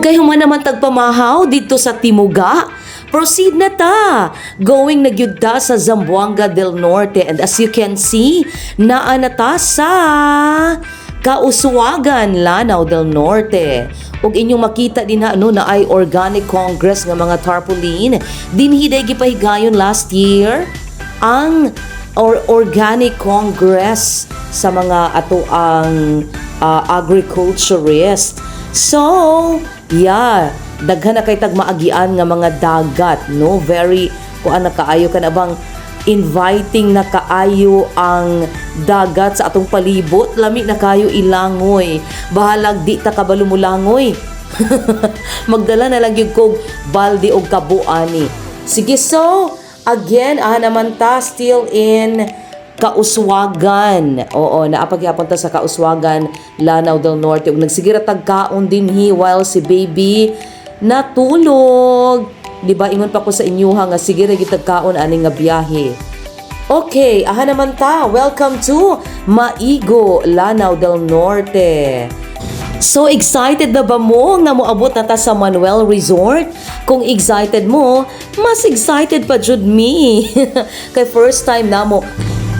Ug kay human naman tagpamahaw dito sa Timuga, proceed na ta. Going na gyud ta sa Zamboanga del Norte, and as you can see, naa na ta sa Kauswagan, Lanao del Norte. Ug inyong makita din na ano na ay Organic Congress nga mga tarpaulin. Dinhi day gipahigayon last year ang or Organic Congress sa mga ato ang agriculturist. So, yeah, daghan na kay tag maagian nga mga dagat, no? Very kuan na kaayo, kana bang inviting na kaayo ang dagat sa atong palibot. Lami na kayo ilangoy. Bahalag di ta kabalo mulangoy. Magdala na lang gyud kog balde og kabuani. Sige, so again, aha naman ta still in Kauswagan. Oo, naapagyapon ta sa Kauswagan, Lanao del Norte. Ug nagsigira tag kaon dinhi while si baby natulog. Di ba ingon pa ko sa inyo ha nga sige ra gyud tag kaon ani nga biyahe. Okay, aha naman ta. Welcome to Maigo, Lanao del Norte. So excited na ba mo nga moabot na ta sa Manuel Resort? Kung excited mo, mas excited pa jud me. Kay first time na mo.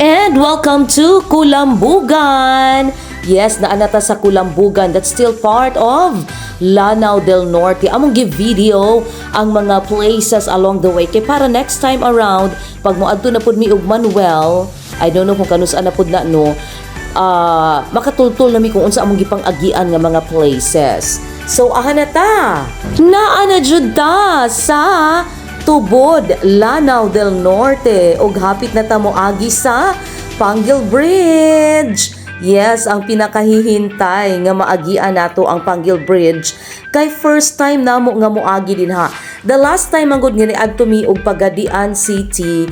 And welcome to Kulambugan. Yes, naa na ta sa Kulambugan. That's still part of Lanao del Norte. Among give video ang mga places along the way. Kay para next time around, pag moadto na pud mi og Manuel, I don't know kung kanus-a na pud na, no, makatultol na mi kung unsa among gipang-agian nga mga places. So aha na ta. Naa na jud ta sa Tubod, Lanao del Norte, ug hapit na ta moagi sa Panguil Bridge. Yes, ang pinakahihintay nga maagian nato ang Panguil Bridge kay first time namo nga moagi din ha. The last time man gud nga niadto mi og Pagadian City,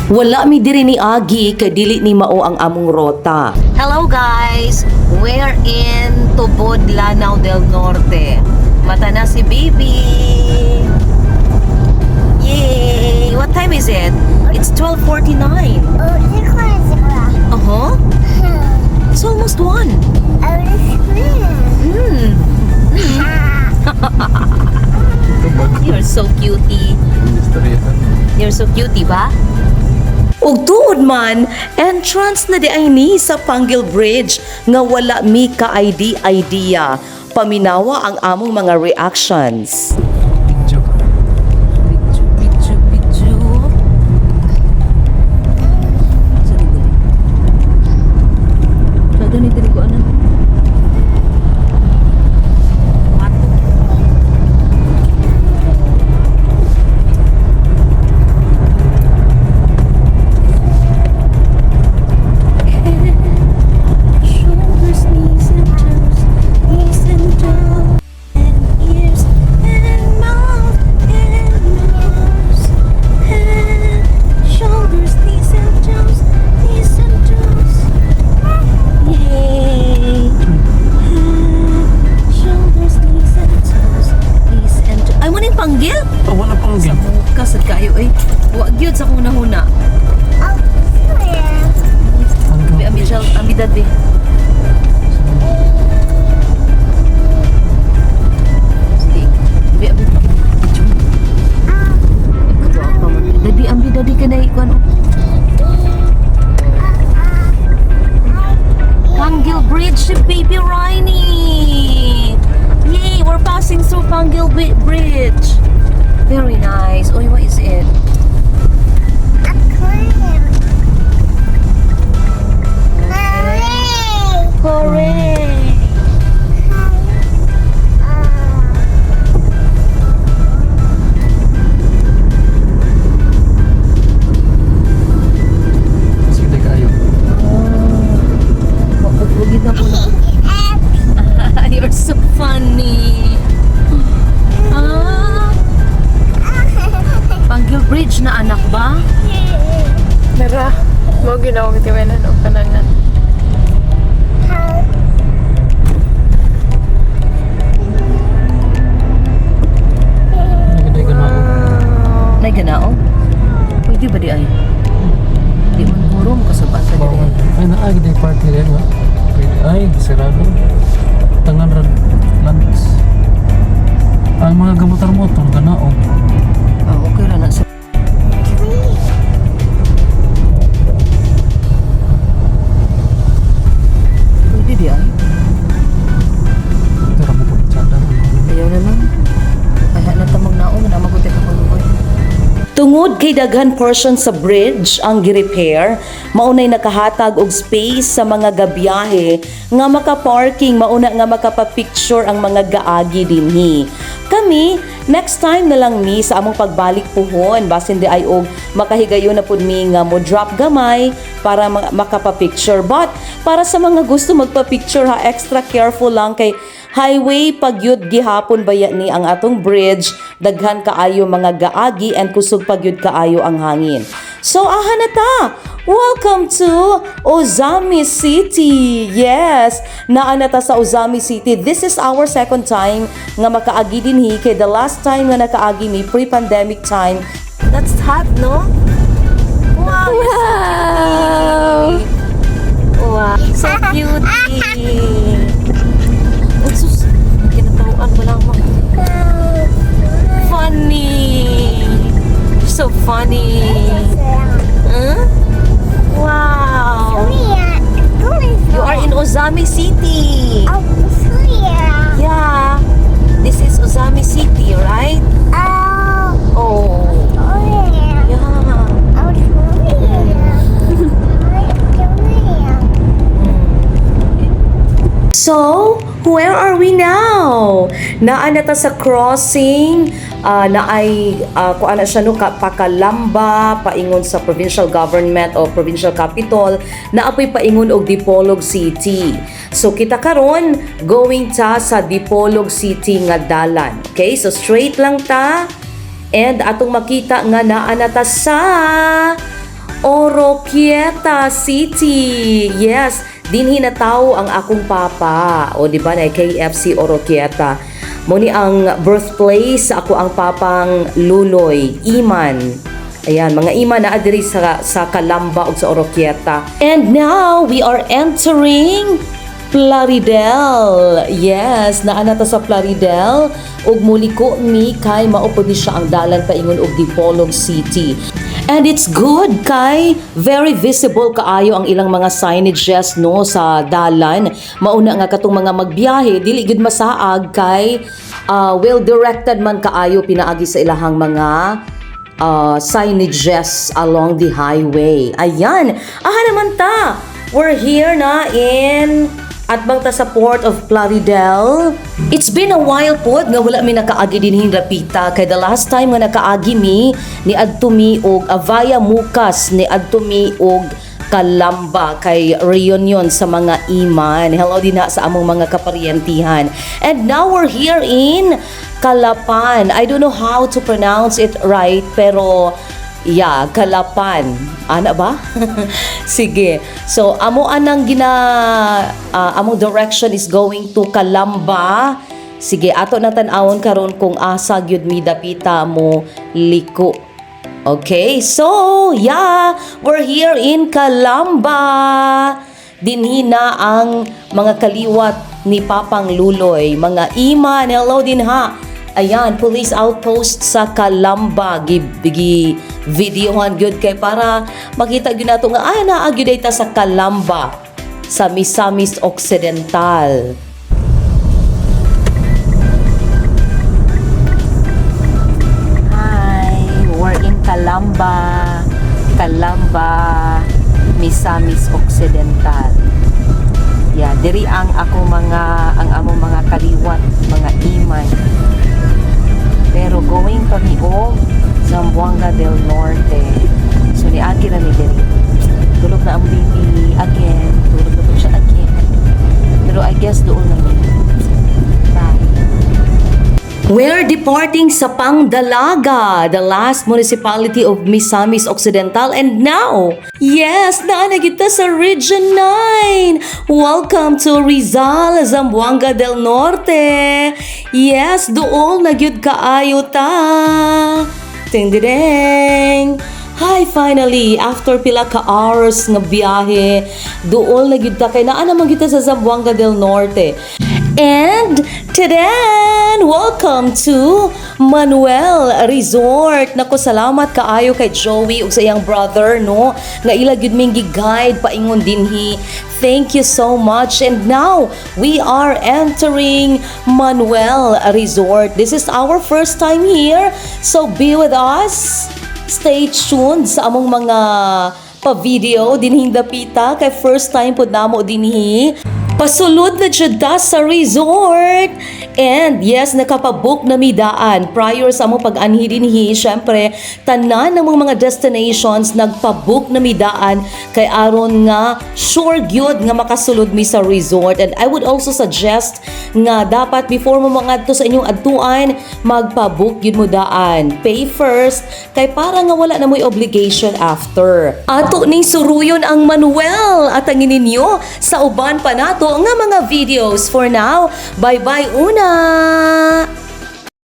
wala mi diri ni agi kay dili ni mao ang among rota. Hello guys, we're in Tubod, Lanao del Norte. Mata na si baby. Yay! What time is it? It's 12:49. Oh, this. It's almost 1. Oh, this. You're so cutie. You're so cutie ba? Ug tuod man, entrance na di ay ni sa Panguil Bridge nga wala mi ka-ID idea. Paminawa ang among mga reactions. Video. Picture, picture, picture. Sa dili. Sa dili dili ko ano. Mato. Shoulders, knees and toes, knees and toes, and ears and mouth and nose. Head, shoulders, knees and toes, knees and toes. Yay! Head, shoulders, knees and toes, knees and toes. Ay, mo ning Panguil? Oh, wala pang Sa bukas at kayo eh. Wa gyud sa huna-huna. Oh, yeah. Abi, abi, siya, abi, dad, eh. Sige. Abi, abi. Ikaw pa man. Daddy, ambi, daddy ka na ikuan. Panguil Bridge, si Baby Riney! Yay! We're passing through Panguil Bridge. Very nice. Oy, what is it? Aquarium. Hooray! Hooray! Ah. Sige kayo. Wagid na po na. You're so funny. Ah, Panguil Bridge na anak ba? Nara, mo ginawa tiwanan og kanangan. Nagday ka na. Nay ganao? Pwede ba di ay? Di man guro mo kasabaan ka diri. Ay, naa gid party rin nga. Pwede ay sarado. Tangan ra lunch. Motor-motor ka na oh. Ah, okay ra na sa Tree. Pwede di ay. Pero mo po tsada. Ayaw na lang. Kaya na tamang naong na maguti ka pag. Tungod kay daghan portion sa bridge ang gi-repair, maunay nakahatag og space sa mga gabiyahe nga maka-parking, mauna nga makapa-picture ang mga gaagi dinhi. Kami, next time na lang mi sa among pagbalik puhon, basin di ay og makahigayon na pud mi nga mo drop gamay para makapa-picture. But para sa mga gusto magpa-picture ha, extra careful lang kay highway pagyud gihapon baya ni ang atong bridge, daghan kaayo mga gaagi and kusog pagyud kaayo ang hangin. So aha na ta. Welcome to Ozamiz City. Yes, naa na ta sa Ozamiz City. This is our second time nga makaagi dinhi kay the last time nga nakaagi mi pre-pandemic time. That's hot, no? Wow! Wow! Wow, so cute. Ay, sus, kinatawaan mo lang mo. Funny. So funny. Huh? Wow. You are in Ozamiz City. Yeah. This is Ozamiz City, right? Oh. Yeah. So, where are we now? Naa na ta sa crossing, naay kuan na siya no ka, pakalamba paingon sa provincial government o provincial capital, naapoy paingon og Dipolog City. So kita karon going ta sa Dipolog City nga dalan. Okay? So straight lang ta and atong makita nga naa na ta sa Oroquieta City. Yes, dinhi na tao ang akong papa. O di ba na KFC Oroquieta. Mo ni ang birthplace sa ako ang papang Luloy, Iman. Ayan, mga Iman na diri sa Calamba ug sa Oroquieta. And now we are entering Plaridel. Yes, naa na ta sa Plaridel ug muliko mi kay mao pud ni siya ang dalan paingon og Dipolog City. And it's good kay very visible kaayo ang ilang mga signages no sa dalan. Mauna nga katong mga magbiyahe dili gid masaag kay well directed man kaayo pinaagi sa ilahang mga signages along the highway. Ayan, aha naman ta. We're here na in atbang ta sa port of Plaridel. It's been a while pod nga wala mi nakaagi dinhing dapita kay the last time nga nakaagi mi ni adto mi og Avaya Mukas, ni adto mi og Kalamba kay reunion sa mga iman. Hello din na sa among mga kaparyentihan. And now we're here in Calapan. I don't know how to pronounce it right, pero yeah, Calapan. Ana ba? Sige. So, amo anang gina among direction is going to Calamba. Sige, ato na tan-awon karon kung asa gyud mi dapita mo liko. Okay, so yeah, we're here in Calamba. Dinhi na ang mga kaliwat ni Papang Luloy, mga iman, hello din ha. Ayan, police outpost sa Calamba, gi, gi videohan gyud kay para makita gyud nato nga ay naa gyud ta sa Calamba sa Misamis Occidental. Hi, we're in Calamba, Calamba, Misamis Occidental. Yeah, diri ang ako mga ang among mga kaliwat, mga iman. Pero going kami og Zamboanga del Norte. So niagi ra mi diri. Tulog na ang baby again. Tulog na po siya again. Pero I guess doon na mi. Bye. We're departing sa Pangdalaga, the last municipality of Misamis Occidental. And now, yes, naa na kita sa Region 9. Welcome to Rizal, Zamboanga del Norte. Yes, dool na gyud kaayo ta. Ding ding ding. Hi, finally, after pila ka hours nga biyahe, duol na gyud ta kay naa naman kita sa Zamboanga del Norte. And today, welcome to Manuel Resort. Nako, salamat kaayo kay Joey ug sa iyang brother, no, nga ila gyud ming gi-guide paingon dinhi. Thank you so much. And now, we are entering Manuel Resort. This is our first time here, so be with us. Stay tuned sa among mga pa-video dinhing dapita kay first time pod namo dinhi. Pasulod na jud ta sa resort. And yes, nakapabook na mi daan prior sa among pag-anhi dinhi. Syempre, tanan ng mga destinations, nagpa-book na mi daan kay aron nga sure gyud nga makasulod mi sa resort. And I would also suggest nga dapat before mo mangadto sa inyong adtuan, magpa-book gyud mo daan. Pay first kay para nga wala na mo'y obligation after. Ato ning suruyon ang Manuel at ang ninyo sa uban pa nato nga mga videos. For now, bye-bye una!